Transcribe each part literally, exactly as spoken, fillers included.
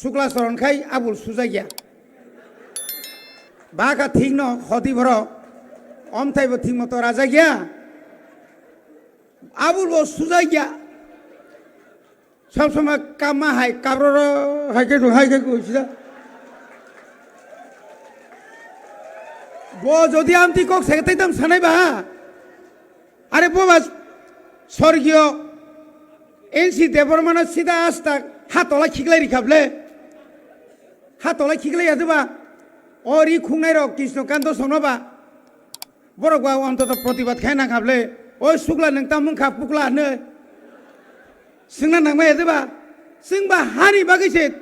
Chukla soron khai abul sujakya. Baka thik no khoti borok. Omthai bo thik moto rajakya. Abul bo sujakya. Sob somoi kama hai kabroro hai khe hai khe sida. Bo jodi amtwi kok se tei tam sanai ba. Are bo ba sorgiyo N C Debbarmano sida asta ha tola khiklai rikha ble. Ha tola khiklai ya ba. O ri khungnai rok Krishna Kanto songno ba. Borok ba ontoto protibad khai nang kha ble. O sukla nang tam wng kha pukla ne. Singna nang ma ya ba. Sing ba hani bagwi se.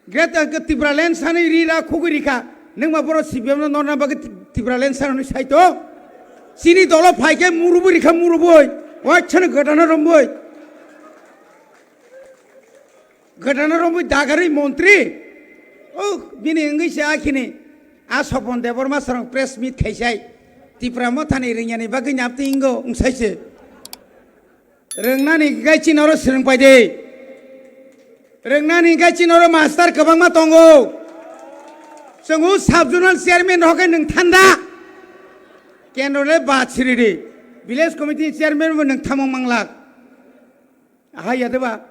Greater Tipraland sanwi ri ra khugwi rikha. Nwng ma borok C P M no norna bagwi Tipraland sanwi saito. Chini dolo phaikhe murubwi rikha murubwi. Wachhano gotana romwi. Gotana romwi dagarwi montri. Oh, bini wngwi se akhini. A Sopon Debbarma sarong press meet khaisai. Tipra mothani ringyani bagwi nyapti ingo wngsaise. Rwngnani hinkhe chini oro swrwng pai de. Rwngnani hinkhe chini oro master kwbangma tongo. Chwng o sub zonal chairman rok khe nwng thanda. Kendro le ba siri di. Village committee chairman bo nwng thamung manglak. Aha ya de ba.